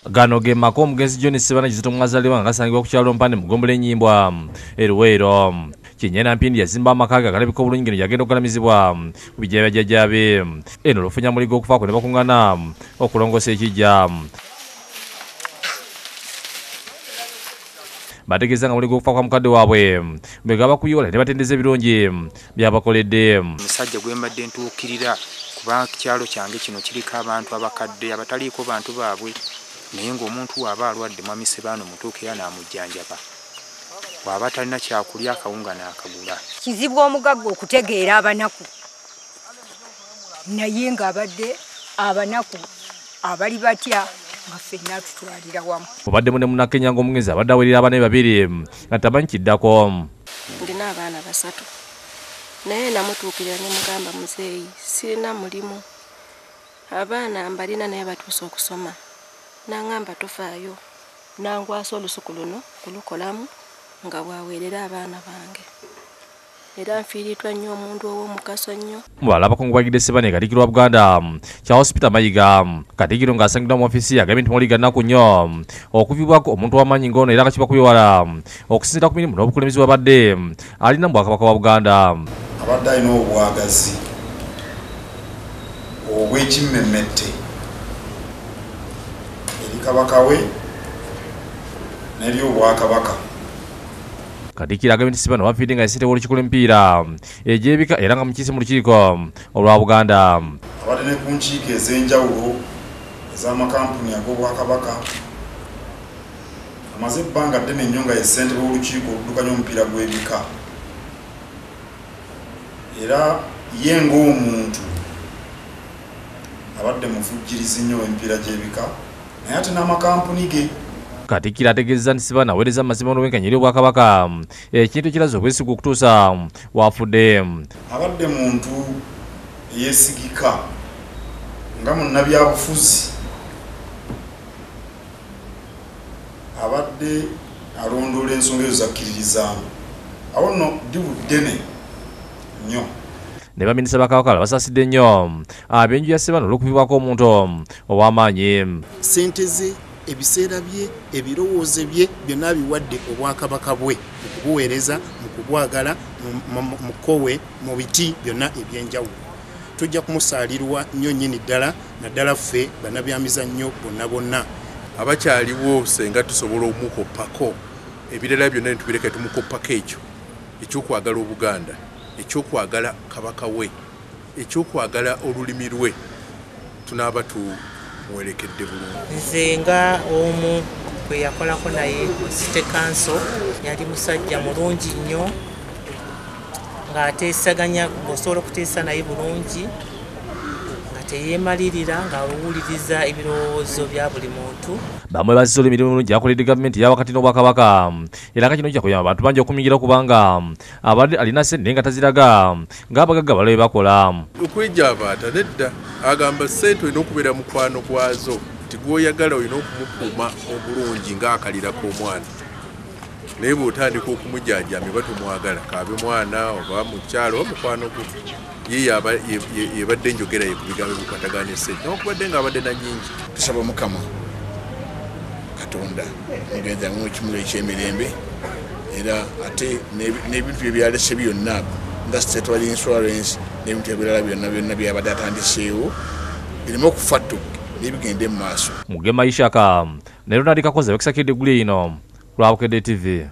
Gano ge maka omugenzi John Ssebaana Kizito mw'azaalibwa nga gasangibwa ku kyalo Mpande mu ggombolola Ennyimbwa e Luweero. Kinnyana Mpindi yazimba amaka ge agalabika obulungi ng'eno gy'agenda okugalamizibwa ku biggya bya jjajjaabe. Eno olufunya muligo okufaako ne bakuŋŋaana okulongoosa ekijja. Bategeeza nga muligo okufa kwa mukadde waabwe bwe gaba kuyoola ne batendeza ebirungi by'abakoledde. Omusajja gwe mbadde ntuukirira kuba kyalo kyange kino kiriko abantu abakadde abataliiko bantu baabwe, naye ng'omuntu waaba alwadde Mwami Ssebaana omutuukira n'amujjanjaba, bw'aba talina kyakulya akawunga n'akagula. Kizibu omugagga okutegeera abanaku, naye ng'abadde abanaku abali batya nga ffenna tutwalira wamu. Mubaddemu ne Munnakenya ng'omugenzi abadde awerera abaana be babiri nga tamanyi kiddako. Ndina abaana basatu, naye namutuukirira ne mugamba, muzeeyi sirina mulimu, abaana mbalina naye batuuse okusoma. Nangamba tofaayo, nangwasa olusuku luno kulukolamu nga bw'aweerera abaana bange. Era nfiiriddwa nnyo omuntu ow'omugaso nnyo. Mu balala abakungubagidde Ssebaana ye Katikkiro wa Buganda Charles Peter Mayiga. Katikkiro ng'asangiddwa mu ofiisi ye agambye nti mawulire ga nnaku nnyo okuviibwako omuntu ow'amaanyi ng'ono era nga kiba kubiwala okusinziira ku mirimu n'obukulembeze bw'abadde alina mu Bwakabaka bwa Buganda. Abadde alina obwagazi obw'ekimmemmette eri Kabaka we n'eri Obwakabaka. Katikkiro agambye nti Ssebaana wafiiridde nga ye ssentebe w'olukiiko lw'emipiira egy'ebika era nga mukiise mu lukiiko olwa Buganda. Abadde ne ku nkiiko ez'enjawulo ez'amakampuni ag'Obwakabaka. Amaze ebbanga ddene nnyo nga ye ssentebe w'olukiiko oluddukanya omupiira gw'ebika. Era ye ng'omuntu abadde muvujjirizi nnyo w'emipiira gy'ebika naye ate n'amakampuni ge. Katikkiro ategeezezza nti Ssebaana aweereza amazima n'obwenkanya eri Obwakabaka, ekintu ekiraze obwesigwa okutuusa w'afudde. Abadde muntu eyeesigika nga munnabyabufuzi, abadde alondoola ensonga ezo zakkiririzaamu. Awo nno ddibu ddene nnyo. Ne baminisita ba Kabaka basaasidde nnyo ab'enju ya Ssebaana olw'okuviibwako omuntu ow'amaanyi. Ssente ze, ebiseera bye, ebirowoozo bye byonna abiwadde Obwakabaka bwe mu kubuweereza, mu kubwagala, mu kkowe, mu biti byonna ebyenjawulo. Tujja kumusaalirwa nnyo nnyini ddala, naddala ffe bannabyamizannyo bonna bonna. Abakyaliwo senga tusobola okumukoppako ebirala byonna ne tubireka tumukoppako ekyo ekyokwagala Obuganda, ekyokwagala Kabaka we, ekyokwagala olulimi lwe, tunaaba tumuwerekedde bulungi. Nze nga omu gwe yakolako naye mu City Council, yali musajja mulungi nnyo ng'ateesaganya, ng'osobola okuteesa naye bulungi, nga teyeemalirira, ng'awuliriza ebirowoozo bya buli muntu. Bamwe bazze olw'emirimu emirungi gy'akoledde gavumenti eya wakati n'Obwakabaka, era nga kino kijja kuyamba abantu bangi okumuyingira kubanga abadde alina ssente naye nga taziraga ng'abagagga balala bwe bakola. Okwejabaata nedda, agamba ssente olina okubeera mukwano gwazo, nti gw'oyagala olina okumukuuma obulungi ng'akalira k'omwana, naye bw'otandika okumujjanjamya oba tomwagala, k'abe mwana oba mukyala oba mukwano gwo, ye yebadde enjogera ye ku bigambo ebikwatagana ne ssente, newankubadde ng'abadde na nnyingi. Tusaba Mukama Katonda omugenzi amuwe ekimuli eky'emirembe, era ate n'ebintu bye byalese byonna nga State Insurance n'ebintu ebirala byonna byonna byabadde atandiseewo bireme okufa ttu n'ebigende mu maaso. Mugema Ishaka ne Ronald Kakoze abakisakidde eggulu eno ku lwa Bukedde TV.